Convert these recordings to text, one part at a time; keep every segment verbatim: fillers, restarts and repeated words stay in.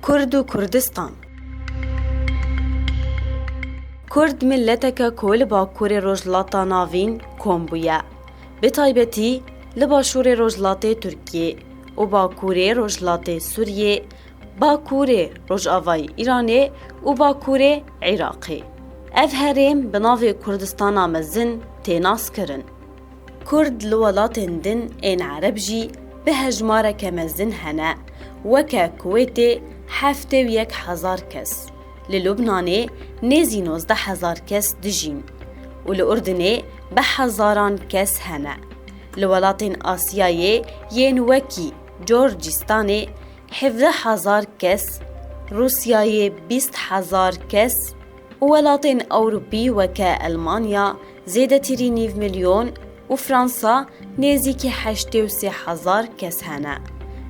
Kurd û Kurdistan. Kurd mileteke ku li Bakurê Rojhilata Navîn kom bûye, bi taybetî li Başûrê Rojhilatê Tirkiyê û Bakurê Rojhilatê Sûriyê, Bakurê Rojavayê Îranê û Bakurê Iraqê. Ev herêm bi navê Kurdistana Mezin tê naskirin. Kurd li welatên din ên Ereb jî bi hejmareke mezin hene, weke Kuwêtê heftê û yek hezar kes, li Lubnanê nêzî nozdeh hezar kes dijîn û li Urdinê bi hezaran kes hene. Li welatên Asyayê yên wekî Corcîstanê hevdeh hezar kes, Rûsyayê bîst hezar kes, û welatên Ewropî weke Elmanya zêdetirî nîv milyon û Fransa nêzîkî heştê û sê hezar kes hene.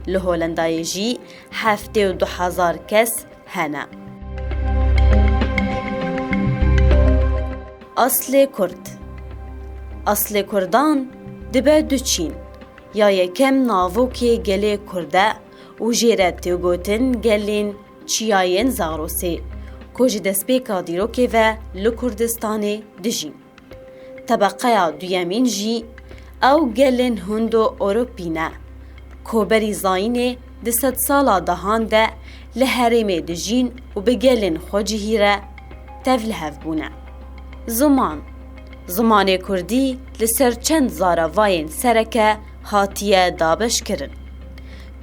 Li Holendayê jî heftê û du hezar kes hene. Aslê Kurd. Aslê Kurdan dibe du çîn. Ya yekem navokê gelê Kurd e û jê re tê gotin gelên çiyayên Zagrosê, ku ji destpêka dîrokê ve li Kurdistanê dijîn. Tebeqeya duyemîn jî ew gelên Hindo-Ewropî ne, ku berî zayînê di sedsala dehan de li herêmê dijîn û bi gelên xwecihî re tevlihev bûne. Ziman. Zimanê kurdî li ser çend zaravayên sereke hatiye dabeşkirin.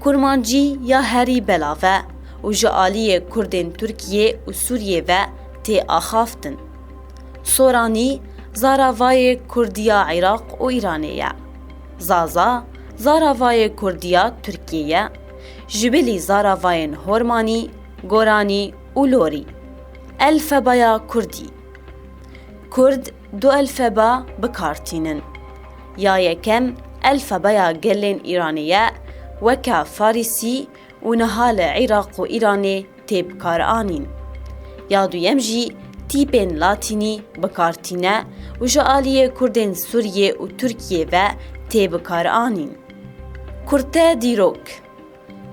Kurmancî ya herî belav e û ji aliyê kurdên Tirkiyê û Sûriyê ve tê axaftin. Soranî zaravayê kurdî ya Iraq û Îranê ye. Zaza zaravayê kurdî ya Tirkiyê ye. Ji bilî zaravayên Hormanî, Goranî û Lorî. Elfebeya kurdî. Kurd du elfeba bi kar tînin. Ya yekem elfebeya gelên Îranê ye, weke Farisî û niha li Iraq û Îranê tê bi kar anîn. Ya duyem jî tîpên Latînî bi kar tîne û ji aliyê kurdên Sûriyê û Tirkiyê ve tê bi kar anîn. Kurte dîrok.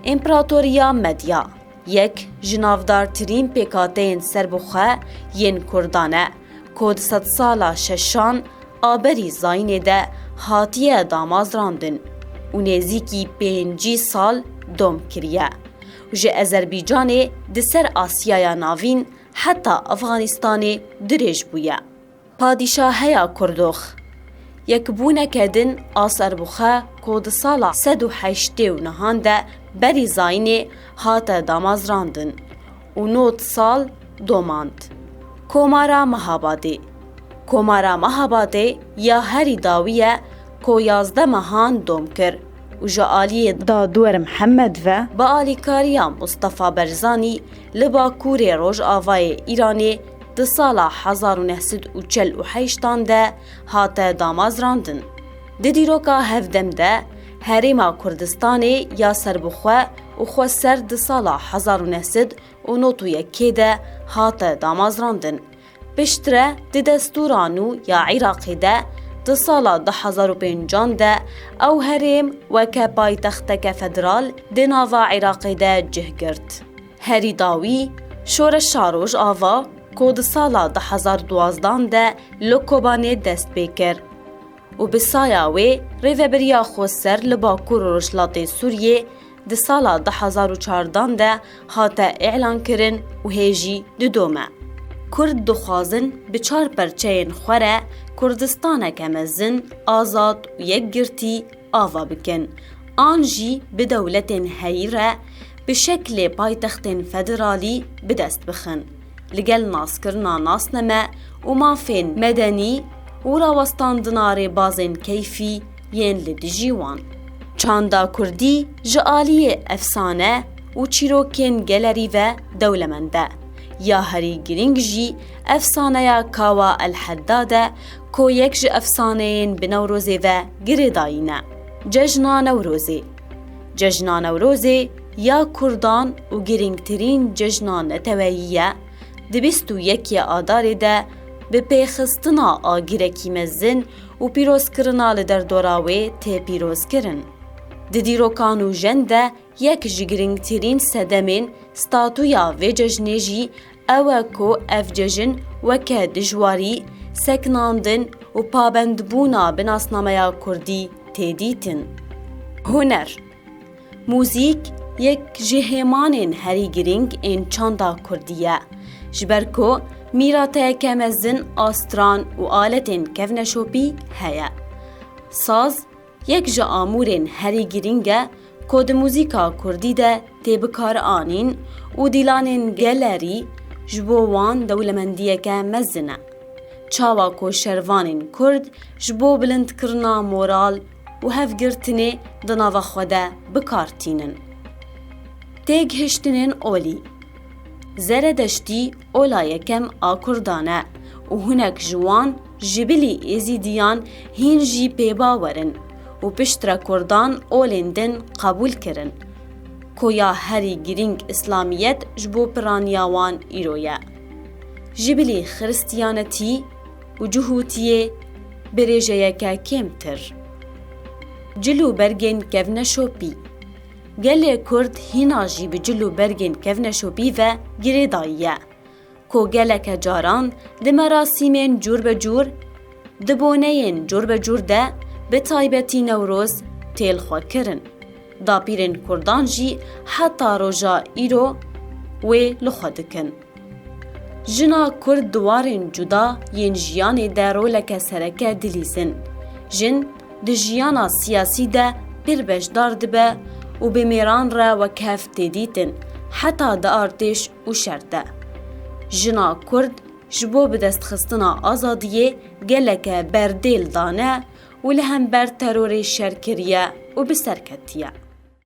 Împaratoriya Medya, yek ji navdartirîn pêkhateyên serbixwe yên kurdan e, ku di sedsala şeşan a berî zayînê de hatiye damezrandin û nêzîkî pêncî sal dom kiriye û ji Ezerbîcanê di ser Asyaya Navîn heta Efxanistanê dirêj bûye. Padîşaheya Kurdox. Yekbûneke din a serbixwe ku di sala sed û heştê û nehan de berî zayînê hate damezrandin û nod sal domand. Komara Mehabadê. Komara Mehabadê ya herî dawî ye ku yazdeh mehan dom kir û ji aliyê Daduwer Mihemed ve bi alîkariya Mustafa Berzanî li bakurê rojavayê Îranê di sala hezar û neh sed û çel û heştan de hate damezrandin. Di dîroka hevdem de Herêma Kurdistanê ya serbixwe û xweser di sala hezar û neh sed û nod û yekê de hate damezrandin. Piştre di destûra nû ya Iraqê de di sala du hezar û pêncan de ew herêm weke paytexteke federal di nava Iraqê de cih girt. Herî dawî Şoreşa Rojava ku di sala du hezar duwazdan de li Kobanê dest pê kir û bi saya wê rêvebiriya xweser li Bakur û Rojhilatê Sûriyê di sala du hezar û çardan de hate îlankirin û hê jî didome. Kurd dixwazin bi çar perçeyên xwe re Kurdistaneke mezin, azad û yekgirtî ava bikin, an jî bi dewletên heyî re bi şeklê paytextên federalî bi dest bixin, li gel naskirina nasname û mafên medenî û rawestandina rêbazên keyfî yên li dijî wan. Çanda kurdî ji aliyê efsane û çîrokên gelerî ve dewlemend e. Ya herî girîng jî efsaneya Kawa El Heddad e, ku yek ji efsaneyên bi Newrozê ve girêdayî ne. Cejna Newrozê. Cejna Newrozê ya kurdan û girîngtirîn cejna neteweyî ye, di bîst û yekê Adarê de bi pêxistina agirekî mezin û pîrozkirina li derdora wê tê pîrozkirin. Di dîrokan û jen de yek ji girîngtirîn sedemên statuya vê cejnê jî ew e ku ev cejn weke dijwarî, seknandin û pabendbûna bi nasnameya kurdî tê dîtin. Huner. Muzîk yek ji hêmanên herî girîng ên çanda kurdî ye, ji ber ku mîrateyeke mezin a stran û aletên kevneşopî heye. Saz yek ji amûrên herî girîng e ku di muzîka kurdî de tê bikaranîn û dîlanên gelerî ji bo wan dewlemendiyeke mezin e. Çawa ku şervanên kurd ji bo bilindkirina moral û hevgirtinê di nava xwe de bi kar tînin. Têgihiştinên olî. Zeredeştî ola yekem a kurdan e û hinek ji wan ji bilî êzîdiyan hîn jî pê bawer in û piştre kurdan olên din qebûl kirin. Koya herî girîng îslamiyet ji bo piraniya wan îro ye. Ji bilî xiristiyanetî û cihûtiyê bi rêjeyeke kêmtir. Cil û bergên kevneşopî. Gelê Kurd hîna jî bi cil û bergên kevneşopî ve girêdayî ye, ku geleke caran di merasîmên cûr be cûr, di boneyên cûr be cûr de, bi taybetî Newroz, tê li xwe kirin. Dapîrên Kurdan jî heta roja îro wê li xwe dikin. Jina Kurd di warên cuda yên jiyanê de roleke sereke dilîzin. Jin di jiyana siyasî de pir beşdar dibe û bi mêran re wek hev tê dîtin, heta di artêş û şer de. Jina Kurd ji bo bidestxistina azadiyê geleke berdêl dane û li hember terorê şer kiriye û bi ser ketiye.